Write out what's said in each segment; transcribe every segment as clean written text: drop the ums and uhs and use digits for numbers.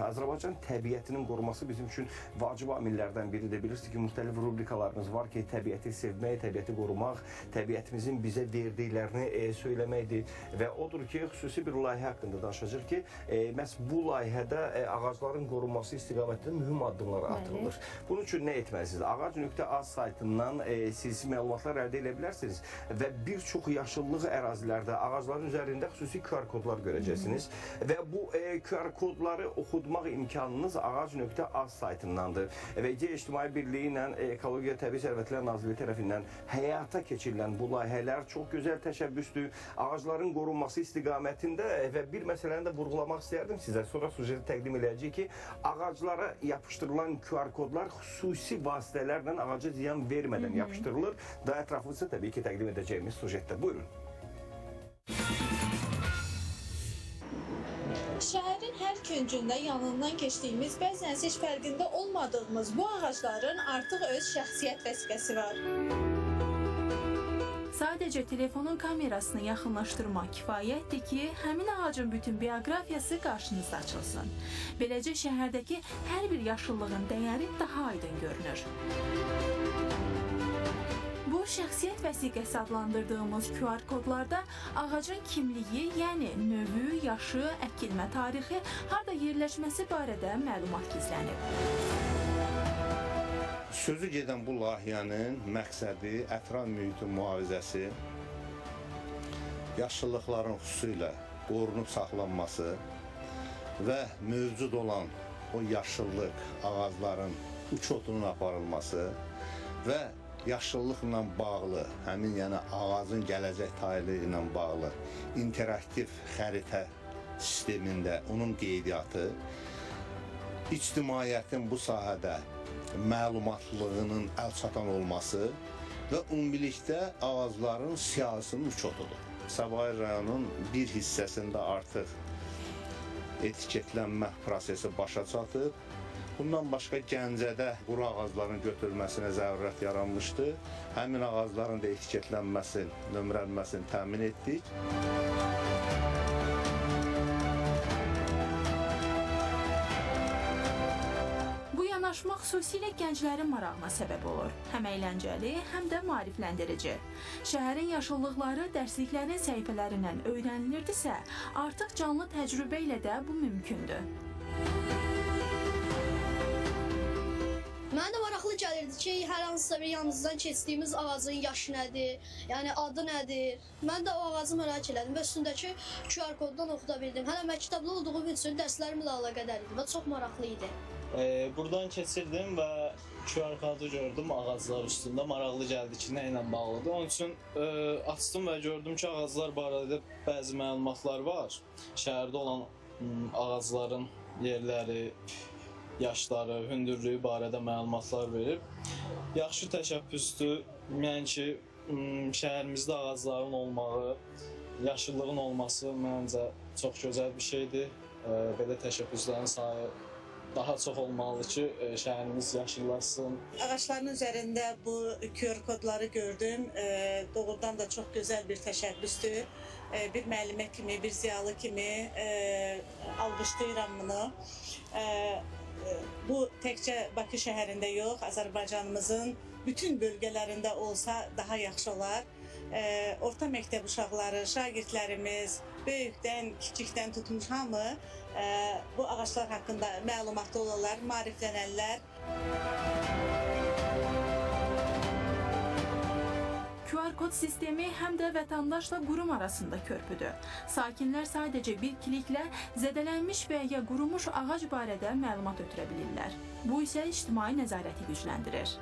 Azərbaycan təbiətinin qorunması bizim üçün vacib amillərdən biridir. Bilirsiniz ki, müxtəlif rubrikalarımız var ki, təbiəti sevmək, təbiəti qorumaq, təbiətimizin bizə verdiklərini söyləməkdir. Və odur ki, xüsusi bir layihə haqqında danışacaq ki, məhz bu layihədə ağacların qorunması istiqamətində mühüm addımlar atılır. Bunun üçün nə etməlisiniz? Ağac.az saytından siz məlumatlar əldə edə bilərsiniz və bir çox yaşıllıq ərazilərdə ağacların üzərində xüsusi QR kodlar görəcəksiniz. Və bu QR kodları oxutmaq imkanınız ağac.az saytındandır. Və İDEA İctimai Birliyi ilə Ekologiya Təbii Sərvətlər Nazirliyi tərəfindən həyata keçirilən bu layihələr çox gözəl təşəbbüsdür. Ağacların qorunması istiqamətində və bir məsələni də vurğulamaq istərdim sizə. Sonra sujeti təqdim eləyəcəyik ki, ağaclara yapışdırılan QR kodlar xüsusi vasitələrlə ağaca ziyan vermədən yapışdırılır. Daha ətraflısı təbii ki, təqdim edəcəyimiz sujetdə. Buyurun. Şəhərin hər küncündə yanından keçdiyimiz, bəzən heç fərqində olmadığımız bu ağacların artıq öz şəxsiyyət vəsiqəsi var. Sadəcə telefonun kamerasını yaxınlaşdırmaq kifayətdir ki, həmin ağacın bütün bioqrafiyası qarşınızda açılsın. Beləcə şəhərdəki hər bir yaşıllığın dəyəri daha aydın görünür. Bu, şəxsiyyət vəsiqəsi adlandırdığımız QR kodlarda ağacın kimliyi, yəni növü, yaşı, əkilmə tarixi, harda yerləşməsi barədə məlumat gizlənib. Sözü gedən bu layihənin məqsədi ətraf mühitin mühafizəsi, yaşıllıqların xüsusilə qorunub saxlanması və mövcud olan o yaşıllıq ağacların uçotunun aparılması və yaşıllıqla bağlı, həmin yəni ağacın gələcək taleyi ilə bağlı interaktiv xəritə sistemində onun qeydiyyatı, ictimaiyyətin bu sahədə məlumatlılığının əlçatan olması və ümumilikdə ağacların siyahısının uçotudur. Səbail rayonunun bir hissəsində artıq etiketlənmə prosesi başa çatıb. Bundan başqa Gəncədə quru ağacların götürülməsinə zərurət yaranmışdı. Həmin ağacların da etiketlənməsini, nömrələnməsini təmin etdik. Bu yanaşma xüsusilə gənclərin marağına səbəb olur. Həm əyləncəli, həm də maarifləndirici. Şəhərin yaşıllıqları dərsliklərin səhifələrindən öyrənilirdisə, artıq canlı təcrübə ilə də bu mümkündür. Mənə də maraqlı gəlirdi ki, hər hansısa bir yanımızdan keçdiyimiz ağacın yaşı nədir, yəni adı nədir. Mən də o ağacı maraq elədim və üstündəki QR koddan oxuda bildim. Hələ məktəbli olduğum üçün dərslərimlə əlaqədar idi və çox maraqlı idi. Buradan keçirdim və QR kodu gördüm ağaclar üstündə. Maraqlı gəldi ki, nə ilə bağlıdır. Onun üçün açdım və gördüm ki, ağaclar barədə bəzi məlumatlar var. Şəhərdə olan ağacların yerləri, yaşları, hündürlüyü barədə məlumatlar verib. Yaxşı təşəbbüsdür. Yəni ki, şəhərimizdə ağacların olmağı, yaşıllığın olması məncə çox gözəl bir şeydir. Belə təşəbbüslərin sayı daha çox olmalıdır ki, şəhərimiz yaşıllaşsın. Ağacların üzərində bu QR kodları gördüm. Doğrudan da çox gözəl bir təşəbbüsdür. Bir müəllimə kimi, bir ziyalı kimi alqışlayıram bunu. Bu təkcə Bakı şəhərində yox, Azərbaycanımızın bütün bölgələrində olsa daha yaxşı olar. Orta məktəb uşaqları, şagirdlərimiz, böyükdən, kiçikdən tutmuş hamı bu ağaclar haqqında məlumatlı olarlar, maariflənərlər. QR kod sistemi həm də vətəndaşla qurum arasında körpüdür. Sakinlər sadəcə bir kliklə zədələnmiş və ya qurumuş ağac barədə məlumat ötürə bilirlər. Bu isə ictimai nəzarəti gücləndirir.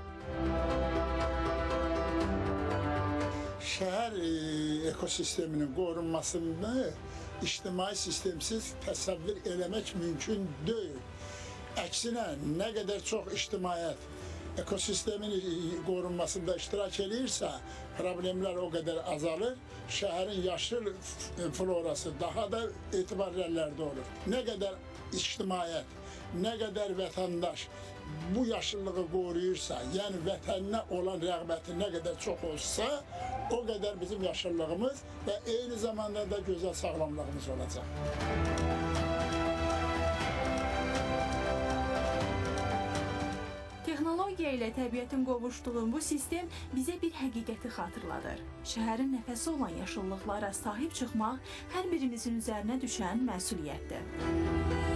Şəhər ekosisteminin qorunmasını ictimai sistemsiz təsəvvür eləmək mümkün deyil. Əksinə, nə qədər çox ictimaiyyət ekosistemin qorunmasında iştirak eləyirsə, problemlər o qədər azalır, şəhərin yaşıl florası daha da etibarlı əllərdə olur. Nə qədər ictimaiyyət, nə qədər vətəndaş bu yaşıllığı qoruyursa, yəni vətəninə olan rəğbəti nə qədər çox olsa, o qədər bizim yaşıllığımız və eyni zamanda da gözəl sağlamlığımız olacaq. Texnologiya ilə təbiətin qovuşduğu bu sistem bizə bir həqiqəti xatırladır. Şəhərin nəfəsi olan yaşıllıqlara sahib çıxmaq hər birimizin üzərinə düşən məsuliyyətdir.